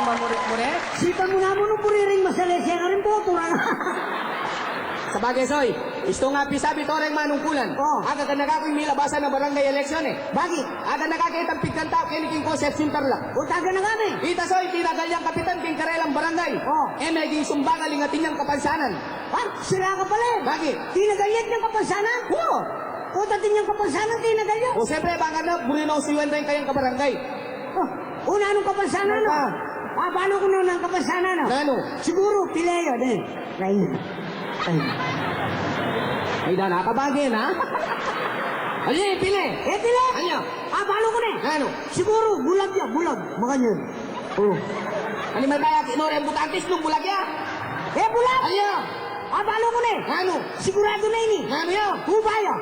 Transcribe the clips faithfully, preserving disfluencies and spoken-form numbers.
Mure, mure. Sipan mu namu nung buri ring masalese na rin po, turang. Sabagay, Soy, istung apisabi to reng manungkulan. O. Aga ka na kaku ing milabasan a barangay eleksyon, e. Bakit? Aga na kaku itang pigkanta keni king Concepcion Tarlac. O, taga na kami. Ita, Soy, tinagal yang kapitan king karelang barangay. O. E, meging sumbagal ing atin yang kapansanan. Ha? Sila ka pala, e. Bakit? Tinagal yang kapansanan? O. O, atin yang kapansanan, tinagal ya. O, siyempre, baka na, buri nang suyuan reng kayang kabarangay. O, o, nanung kapansanan, no? Ano pa? A, balu ku na nung kapansanan, no? Nanu? Siguru, pile ya, de. Ay. Ay. Ay, dana ka bagay na. Ay, pile. E, pile. Anya? A, balu ku na. Nanu? Siguru, bulag ya, bulag. Makanyan. O. Animal kaya, kinore ang butantis nung bulag ya. E, bulag. Anya? A, balu ku na. Nanu? Siguradu na ini. Nanu ya? Kuba ya.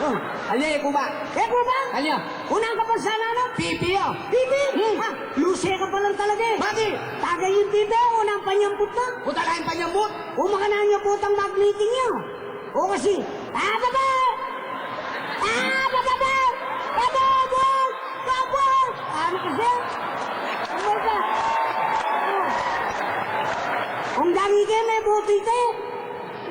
O. Anya, e, kuba. E, kuba. Anya? Unang kapansanan, no? Pipi ya. Pipi? Hmm. A, luse ka pala talaga, e. Bakit? Taga ing pipi, unang panyambut na. Kutala ing panyambut? O, makananu ya potang mag-meeting ya. O, kasi, a, baba! A, baba, baba! Baba, baba! Ano kasi? Ano ka? Ang dami kayo, may boto ito, e.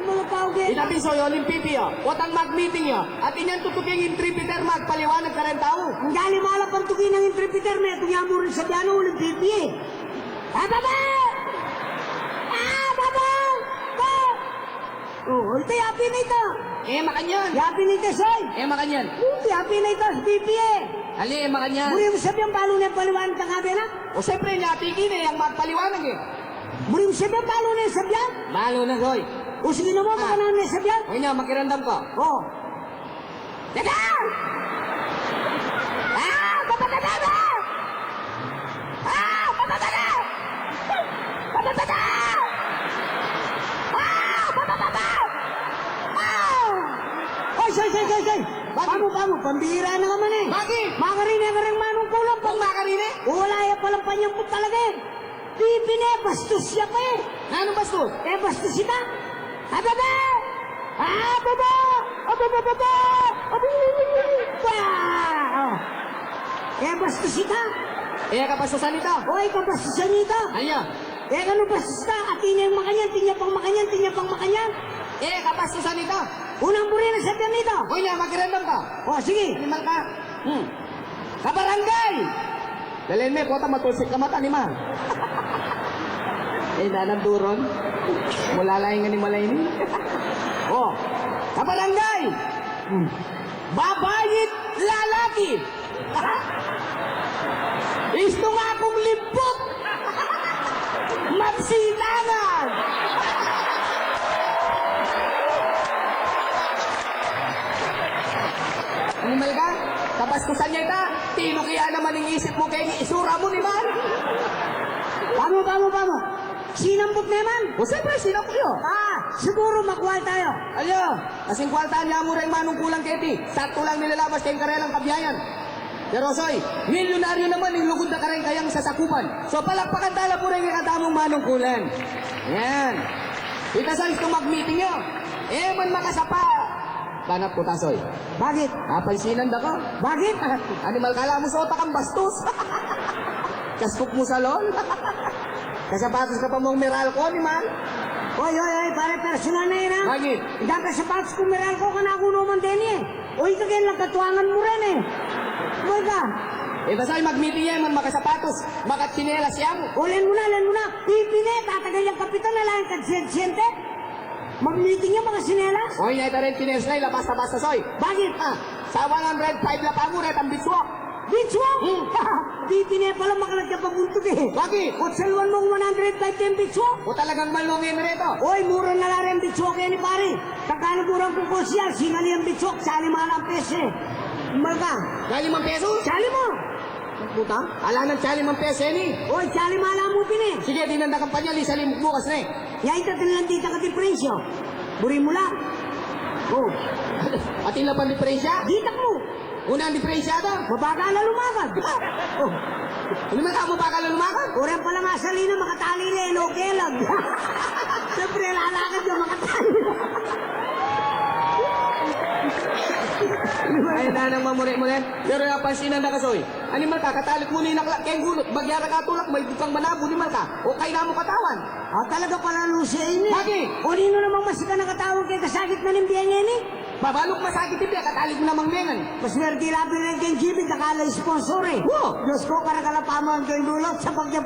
Mga tau, e. Ita, Soy, uling pipi ya. Potang mag-meeting ya. Atin yang tutuking interpreter, magpaliwanag kareng tau. Ang dali mala pang tuking interpreter, metung ya mu rin sabian, uling pipi, e. A, baba! A, baba! Ba! O, ito, yapin na ita. E, makanyan. Yapin na ita, Soy. E, makanyan. Ito, yapin na ita, pipi, e. Ali, e, makanyan. Buri mu sabian, balu ne paliwanag kang abe na? O, siyempre, yapin kine, yang magpaliwanag, e. Buri mu sabian, balu ne sabian? Balu na, Soy. O, sige na mu, a, baka naman ne sabian. O, nya, makiramdam ka. O. Dada! A, papatata na! A, papatata! Papatata! A, papatata! A! Oy, soy, soy, soy, soy! Bakit? Pamu, pamu, pambihira na ka man, e. Bakit? Makarine ka reng manungkulan, pang makarine? Wala ya palang panyambut talaga, e. Pipi ne, bastos ya pa, e. Nanung bastos? E, bastos ita. Ababa! Ababa! Ababa, baba! Ababa! Ba! O. E, bastos ita. E, kabastusan ita. Oy, kabastusan ita. Anya? E, kanu bastos ita? Atin yang makanyan, atin ya pang makanyan, atin ya pang makanyan. E, kabastusan ita. Unang buri na sabian ita. Oy, nya, makiramdam ka. O, sige. Animal ka. Hmm. Kabarangay! Dalen me, pota matulsik ka mata ni ma. E, nanang duron. Mula laing animal ini. O, kabarangay! Hmm. Babayi't lalaki! Istung akung limput! Magsitangan! Animal ka? Kabastusan ya ita. Tinuki ya naman ing isip mu keni isura mu, ni man. Pamu, pamu, pamu. Sinambut ne man? O, siyempre, sinambut ya. A, siguru magwalta ya. Alya, kasing kwalta ne mu reng manungkulan keti. Saktu lang milalabas keng karelang kabiayan. Pero, Soy, milyunaryu naman ing lugud na kareng kayang sasakupan. So, palakpakan tala pu reng ikatamung manungkulan. Yan. Ita, Soy, kung mag-meeting ya, e man makasapa. Banat ku ta, Soy. Bakit? Apansinan da ka. Bakit? Animal ka, ala mu sota kang bastos. Kaskup mu salon. Kasapatos ka pa mung Meralco, ni man. Oy, oy, oy, pare, personal na yan, ha? Bakit? Ing kasapatos kung Meralco, kanaku no man deni, e. Oy, ika keng lagkatuangan mu rin, e. Baga. E, basta mag-meeting ya, e man makasapatos, makatsinelas ya mu. O, len mu na, len mu na. Pipi ne, tatagal yang kapitan, ala yang katsiyente. Mag-meeting ya, makatsinelas. Oy, nya ita reng tsinelas na, ila basta-basta, Soy. Bakit? A, sa one hundred five la pamu, retang beach walk. Beach walk? Hmm. Pipi ne pala, makalat ya pa buntut, e. Bakit? Kutsaluan mung one hundred five keng beach walk. O, talagang malung ini reto. Oy, mura na la reng beach walk ini, pare. Kakaluguran ku ku siya, singali yang beach walk, tsalimala ang pese. Malka. Tsalimang peso? Tsali mu. Puta, ala nang tsalimang pese ini. Oy, tsalimala mu pin, e. Sige, dinan da kang panyali, salimuk mu, kas ne. Ya, ita, atin lang ditak a diperensya. Buri mu la. O. Atin la pang diperensya? Ditak mu. Unang diperensya da. Mabagal a lumakad. O. Ano man ka, mabagal a lumakad? Oreng pala nga salina, makatali la, e, no, kelag. Siyempre, lalakad ya, makatali. Ay, danang mamure-mure. Pero napansinan da ka, Soy. Animal ka, katalik mu na ing akla keng gulut, bagya ra katulak, maibug kang manabu, animal ka. O kayna mu katawan. Ah, talaga pala, Lucia, ini. Bakit? O ninu namang masikan a katawan keng kasakit na ning bie ngeni? Balu kung masakit ing bie, katalik mu namang mengan. Maswerte la pin rin keng G B, dakal a sponsor e. Wo! Diyos ko, karakal a pamangan keng gulut, sa pagya